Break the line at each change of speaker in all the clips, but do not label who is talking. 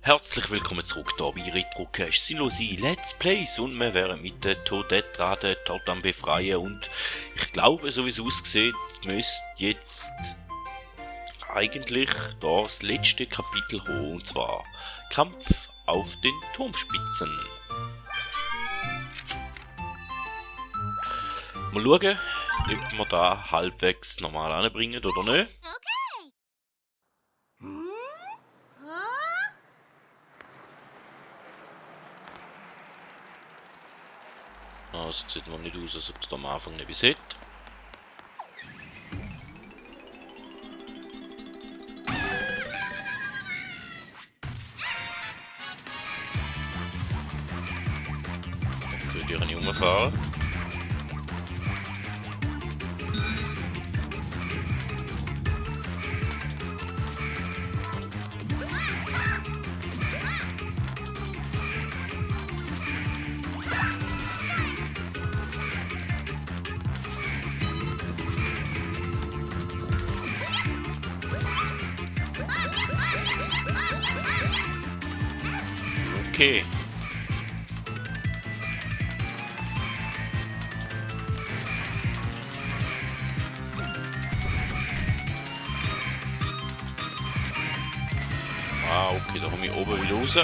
Herzlich willkommen zurück hier bei Retrocast Sinnlose Let's Plays und wir wären mit der Todetrade dort am Befreien und ich glaube, so wie es aussieht, müsste jetzt eigentlich das letzte Kapitel kommen, und zwar Kampf auf den Turmspitzen. Mal schauen, ob wir da halbwegs normal anbringen oder nicht. Also sieht noch nicht aus, als ob es am Anfang nicht sieht. Okay, die kann ich umfahren. Okay. Ah, okay, da komme ich oben wieder raus.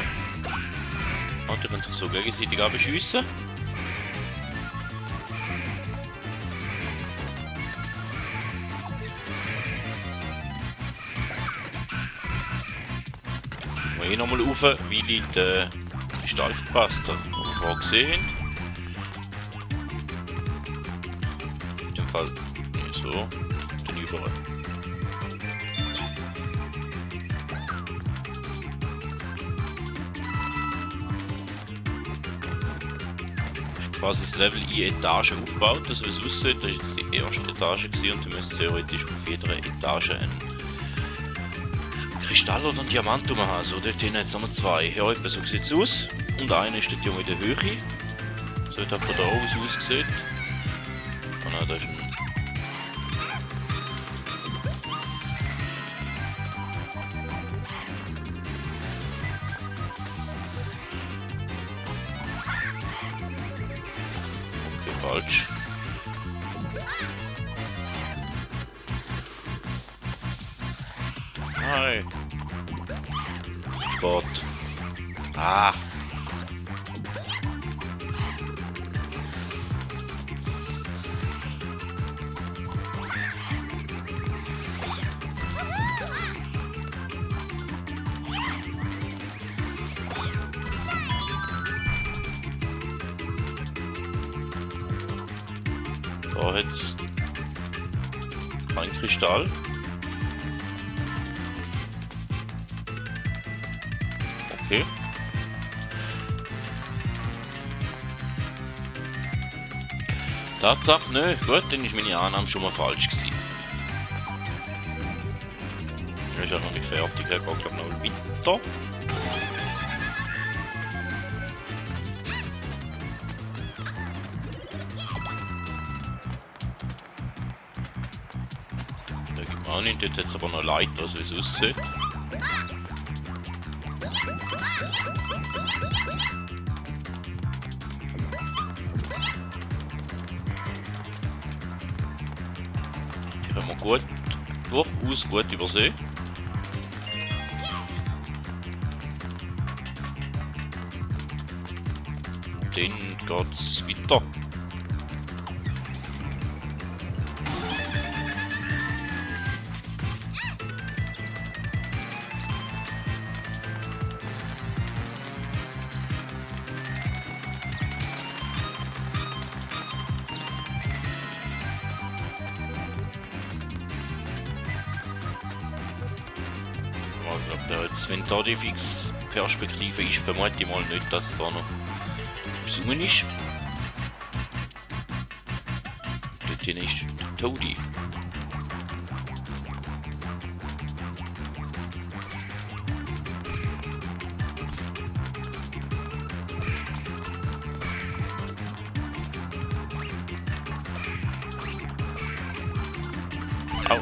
Und die können sich so gegenseitig abschiessen. Ich muss nochmal rauf, weil ich den Kristall verpasst habe, den wir vorher gesehen haben. In dem Fall so, dann überall. Quasi das Level in Etagen aufgebaut, also wie es aussieht. Das war jetzt die erste Etage gewesen, und du müsstest theoretisch auf jeder Etage einen Kristall oder einen Diamant haben. Also dort hinten jetzt nochmal zwei. Ja, etwa so sieht es aus. Und einer ist dort in der Höhe. So hat von da oben aussieht. Oh nein, da ist ein... falsch. Nein. Sport. Ah. Da jetzt kein Kristall. Okay. Tatsache, nö, gut, dann ist meine Annahme schon mal falsch gewesen. Er ist ja noch nicht fertig, er geht glaube ich noch weiter. Ah, nicht, dort hat es aber noch Leiter, so wie es aussieht. Die können wir gut, durchaus gut übersehen. Dann geht es weiter. Wenn da die Fix-Perspektive ist, vermute ich mal nicht, dass da noch etwas rum ist. Dort hinten ist der Toadie. Au.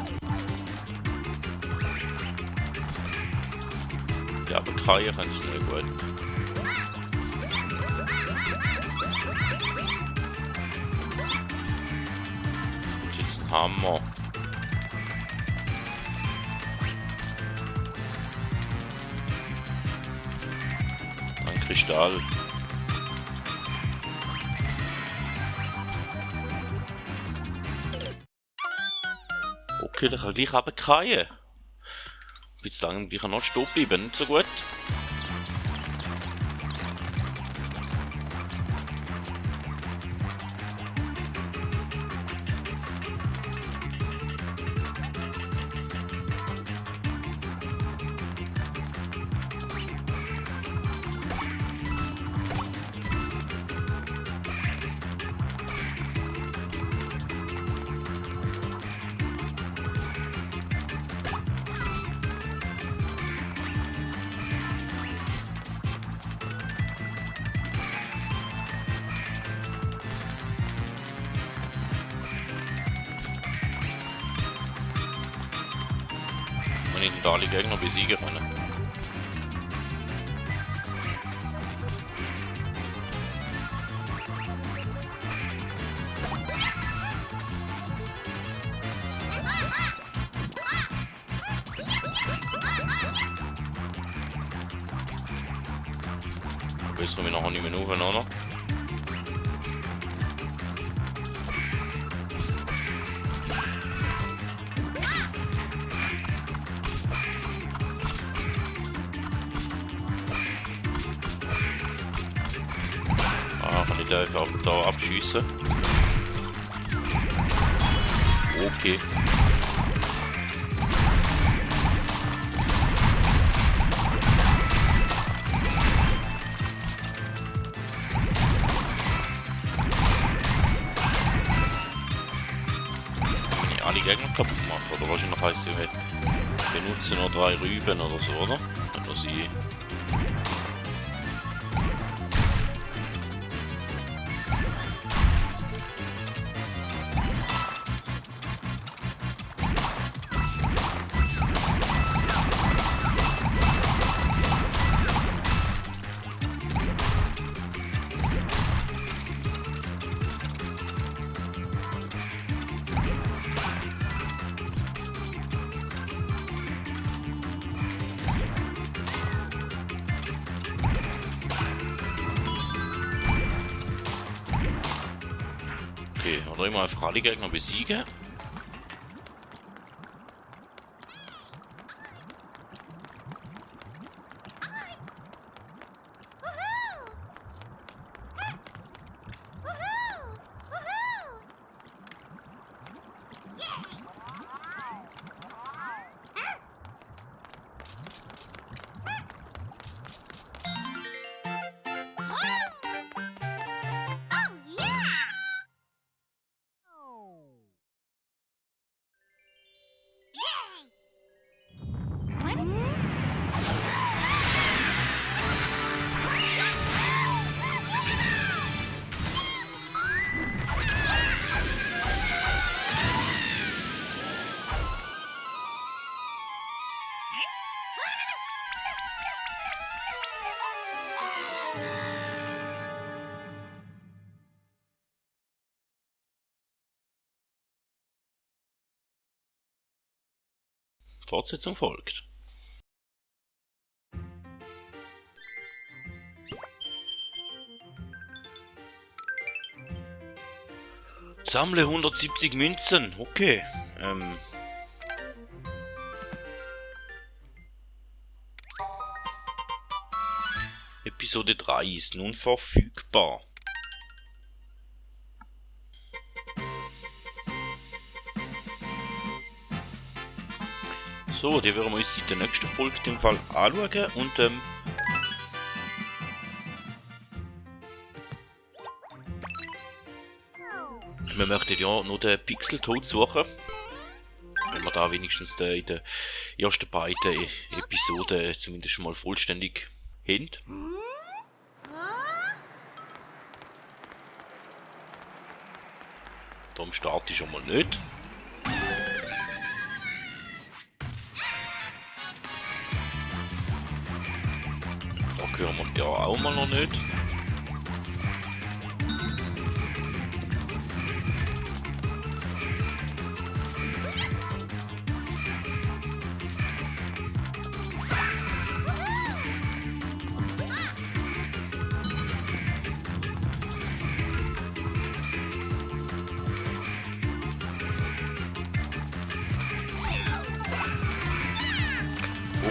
Ja, aber Kreien können sie nicht gut. Und jetzt ein Hammer. Ein Kristall. Okay, dann kann ich gleich eben kreien. Jetzt lang ich kann noch stehen bleiben, nicht so gut. Wenn ich den alle Gegner besiegen kann. Besser wir noch nicht mehr rauf, oder? Kann ich da einfach da abschießen? Okay. Kann ich alle Gegner kaputt machen? Oder wahrscheinlich heisst es, wir benutzen noch 3 Rüben oder so, oder? Oder sie. Okay, oder immer einfach alle Gegner besiegen. Fortsetzung folgt. Sammle 170 Münzen. Okay. Episode 3 ist nun verfügbar. So, die werden wir uns in der nächsten Folge den Fall anschauen und wir möchten ja nur den Pixeltod suchen. Wenn wir da wenigstens in den ersten beiden Episoden zumindest mal vollständig haben. Darum starte ich schon mal nicht. hören wir ja auch mal noch nicht.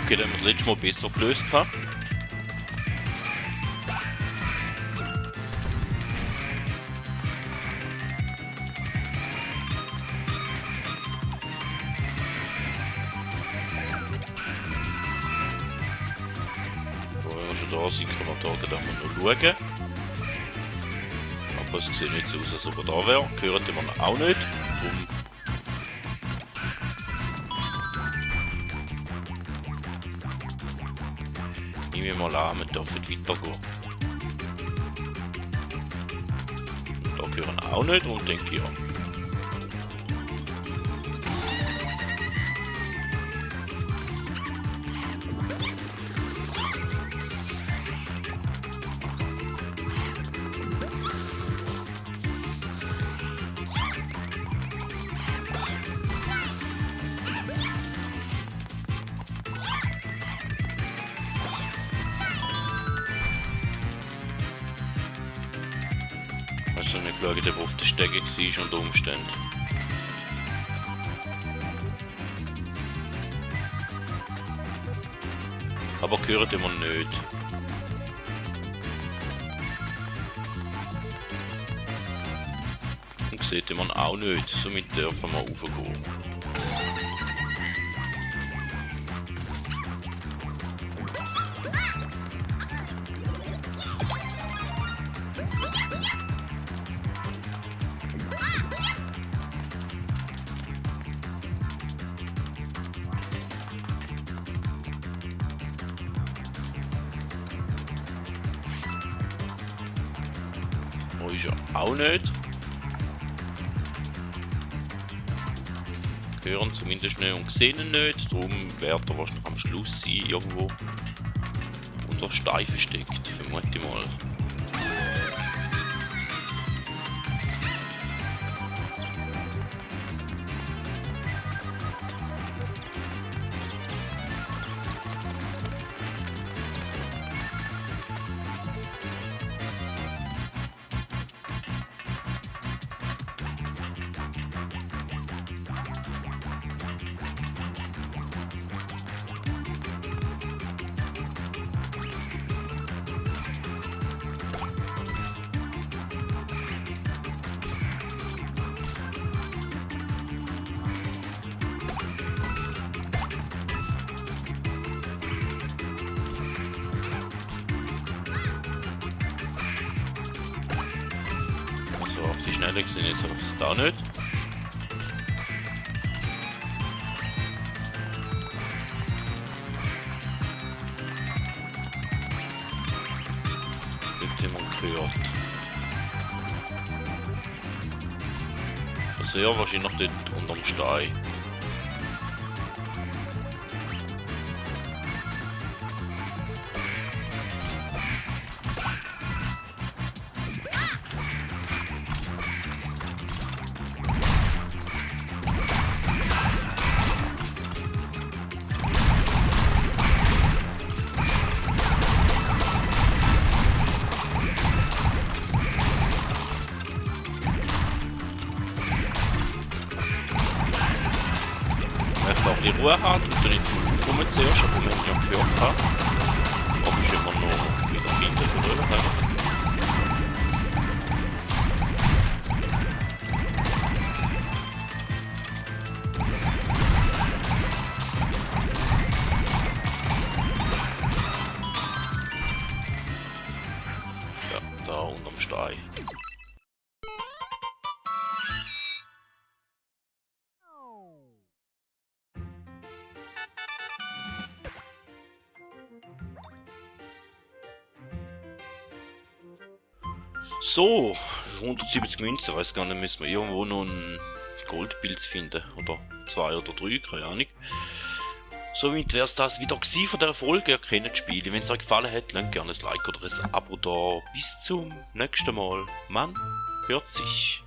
Okay, dann haben wir das letzte Mal besser gelöst gehabt. So, wenn wir schon da sind, können wir da gleich mal noch schauen. Aber es sieht nicht so aus, als ob er da wäre. Gehört man auch nicht. Drum nehme ich mal an, wir dürfen weitergehen. Da gehören auch nicht und denke ich ja. Also nicht geschaut, ob er auf der Stege war unter Umständen. Aber gehört immer nicht. Und sieht man auch nicht, somit dürfen wir raufgehen. Da ist er auch nicht. Hören zumindest nicht und sehen ihn nicht. Darum wird er wahrscheinlich am Schluss sein, irgendwo unter Stein versteckt, vermute ich mal. Die schneller sind jetzt aber da nicht. Wird jemand gehört. Sehr wahrscheinlich dort unterm Stein. Die Ruhe hat und dann jetzt kommen zuerst, aber wir haben ja gehört haben. Aber ich immer noch wieder finden von drüber. Ja, da unterm Stein. So, 170 Münzen, weiß gar nicht, müssen wir irgendwo noch ein Goldpilz finden. Oder 2 oder 3, keine Ahnung. Somit wäre es das wieder gewesen von der Folge. Ihr kennt das Spiel. Wenn es euch gefallen hat, lasst gerne ein Like oder ein Abo da. Bis zum nächsten Mal. Man hört sich.